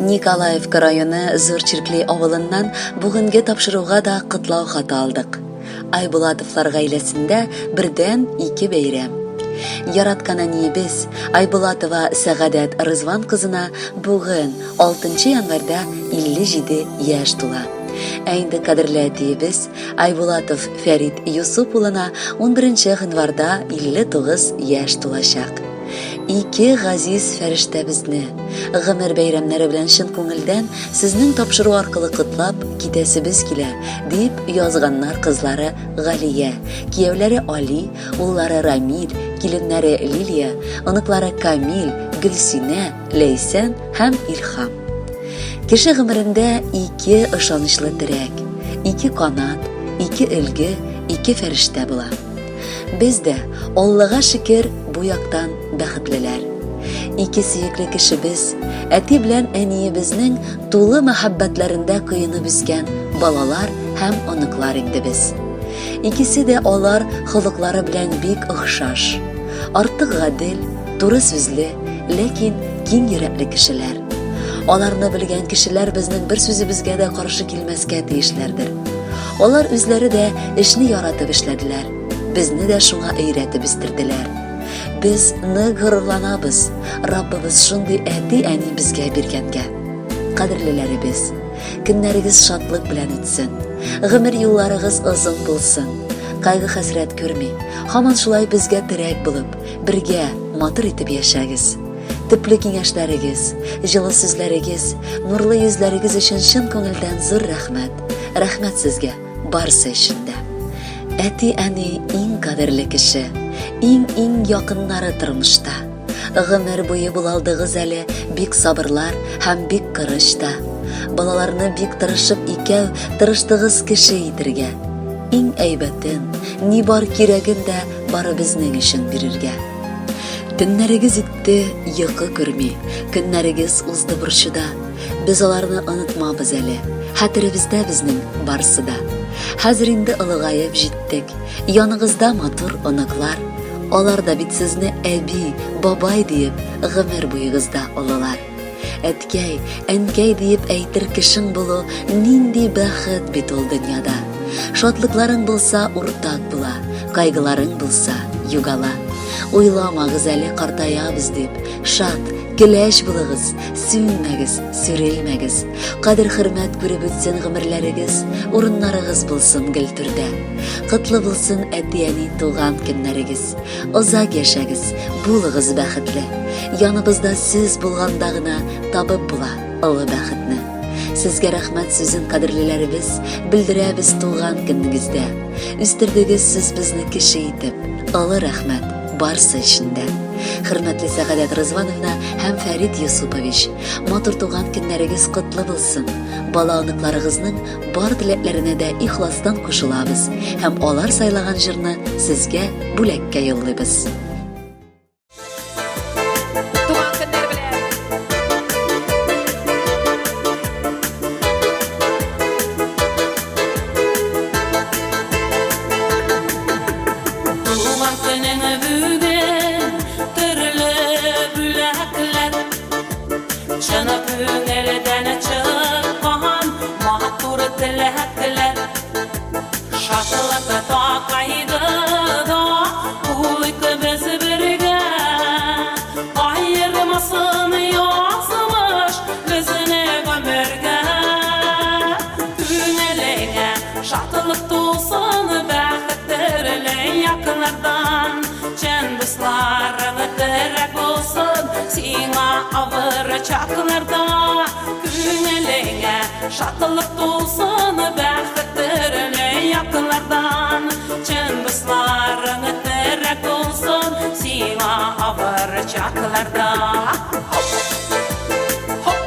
Николаевка районы Зур Чиркли авылыннан бүгенге тапшыруга да котлау хаты алдык. Айбулатовлар гаиләсендә бердән ике бәйрәм. Яраткан әниебез Айбулатова Сәгадәт Рызван кызына бүген, 6 январьда 57 яшь тула. Ә инде кадерле әтиебез Айбулатов Фәрит Юсуп улына 11 гыйнварда 59 яшь тулачак. Ике газиз фәрештәбезне гомер бәйрәмнәре белән чын күңелдән сезнең тапшыру аркылы котлап китәсебез килә, дип язганнар кызлары Галия, кияүләре Али, уллары Рамил, киленнәре Лилия, оныклары Камил, Гөлсинә, Ләйсән һәм Илһам. Кеше гомерендә ике ышанычлы терәк, ике канат, ике өлге, ике фәрештә була. Без дә, Аллага шөкер, бу яктан бәхетлеләр. Ике сөекле кешебез, әти белән әниебезнең тулы мәхәббәтләрендә коенып үскән балалар һәм оныклар инде без. Икесе дә алар холыклары белән бик охшаш. Артык гадел, туры сүзле, ләкин киң йөрәкле кешеләр. Аларны белгән кешеләр безнең бер сүзебезгә дә каршы килмәскә тиешләрдер. Алар үзләре дә эшне яратып эшләделәр, безне дә шуңа өйрәтеп үстерделәр. Без нык горурланабыз, Раббыбыз шундый әти-әни безгә биргәнгә. Кадерлеләребез, көннәрегез шатлык белән үтсен, гомер юлларыгыз озын булсын. Кайгы-хәсрәт күрми, һаман шулай безгә терәк булып, бергә матур итеп яшәгез. Төпле киңәшләрегез, җылы сүзләрегез, нурлы йөзләрегез өчен чын күңелдән зур рәхмәт. Рәхмәт сезгә, барысы өчен дә. Әти-әни иң кадерле кеше, иң-иң якыннары тормышта. Гомер буе булалдыгыз әле бик сабырлар һәм бик кырыч та. Балаларны бик тырышып икәү тырыштыгыз кеше итергә. Иң әйбәтен, ни бар кирәген дә бары безнең өчен бирергә. Төннәрегез үтте йокы күрми, көннәрегез узды борчуда. Без аларны онытмабыз әле, хәтеребездә безнең барсы да. Хәзер инде олыгаеп җиттек, яныгызда матур оныклар. Алар да бит сезне әби, бабай диеп, гомер буегызда олылар. Әткәй, әнкәй диеп әйтер кешең булу нинди бәхет бит ул дөньяда. Шатлыкларың булса уртак була, кайгыларың булса югала. Уйламагыз әле картаябыз дип, шат, көләч булыгыз, сүнмәгез, сүрелмәгез. Кадер-хөрмәт күреп үтсен гомерләрегез, урыннарыгыз булсын гел түрдә. Котлы булсын әти-әни туган көннәрегез. Озак яшәгез, булыгыз бәхетле. Яныбызда сез булганда гына табып була олы бәхетне. Сезгә рәхмәт сүзен кадерлеләребез белдерәбез туган көнегездә. Үстердегез сез безне кеше итеп. Олы рәхмәт барсы өчен дә. Хөрмәтле Сәгадәт Рызвановна һәм Фәрит Юсупович, матур туган көннәрегез котлы булсын. Бала оныкларыгызның Бар теләкләренә дә ихластан кушылабыз һәм алар сайлаган җырны сезгә бүләккә юллыйбыз. Туган көннәр белән! Туган көнең бүген төрле бүләкләр. Чын күңелдән чыккан матур теләкләр. Шатлык такайды да булыйк без бергә. Аермасын язмыш безне гомергә. Күңелеңә шатлык тулсын, бәхет төрле яклардан. Чын дусларың терәк булсын сиңа авыр чакларда. Күңелеңә шатлык тулсын, бәхет төрле яклардан. Чын дусларың терәк булсын сиңа авыр чакларда. Хоп! Хоп!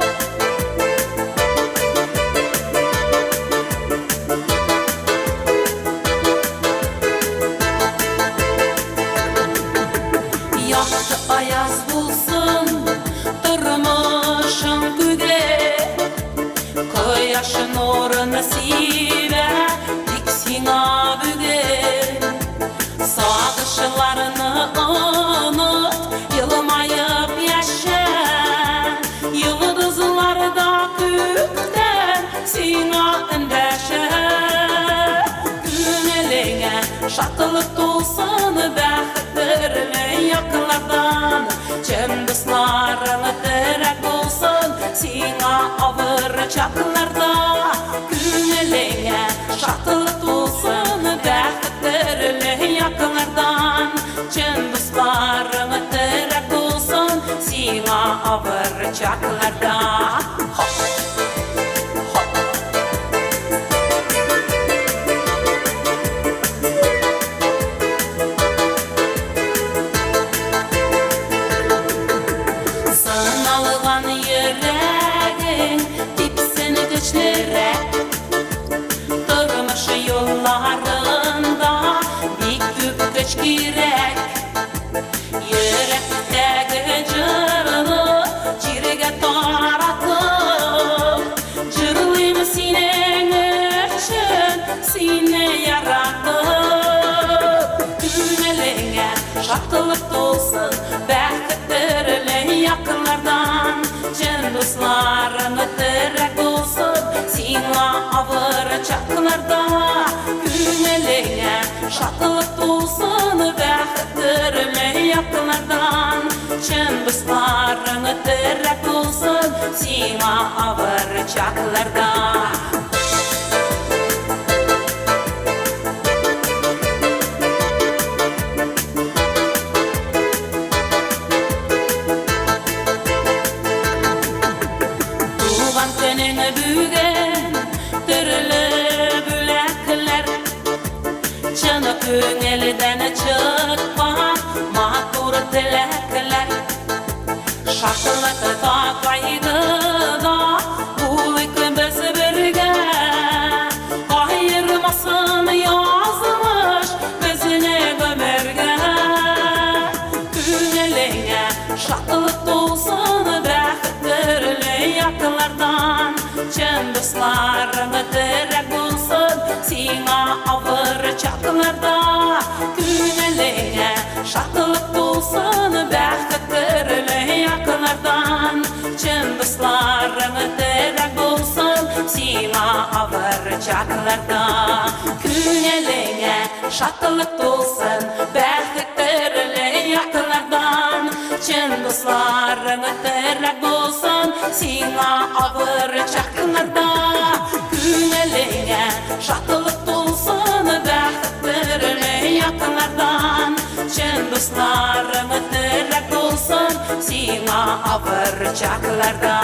Якты аяз булсын тормышың күге, Кояш нурын сибә тик сиңа бүген. Сагышларны оныт, елмаеп яшә, Йолдызларда. шатлык тулсын, бәхет төрле яклардан. Чын дусларың терәк булсын сиңа авыр чакларда. Күңелеңә шатлык тулсын, бәхет төрле яклардан. Чын дусларың терәк булсын сиңа авыр чакларда. Хоп! Хоп! Сыналган йөрәгең типсен көчлерәк. Тормыш юлларында бик күп көч кирәк. Йөрәктәге җырны җиргә таратып, җырлыйм синең өчен, сине яратып. Күңелеңә шатлык тулсын, бәхет төрле яклардан. Чын дусларың терәк булсын сиңа авыр чакларда. Күңелеңә шатлык тулсын, бәхет төрле яклардан. Чын дусларың терәк булсын сиңа авыр чакларда. Туган көнең бүген, төрле бүләкләр, чын күңелдән чыккан матур теләкләр. Шатлыкта, кайгыда булыйк без бергә. Аермасын язмыш безне гомергә. Күңелеңә шатлык тулсын, бәхет төрле яклардан. Чын дусларың терәк булсын сиңа авыр чакларда. Күңелеңә шатлык тулсын, бәхет төрле яклардан. Чын дусларың терәк булсын сиңа авыр чакларда. Күңелеңә шатлык тулсын, бәхет төрле яклардан. Чын дусларың терәк булсын сиңа авыр чакларда. Күңелеңә шатлык тулсын, бәхет төрле яклардан. Чын дусларың терәк булсын сиңа авыр чакларда.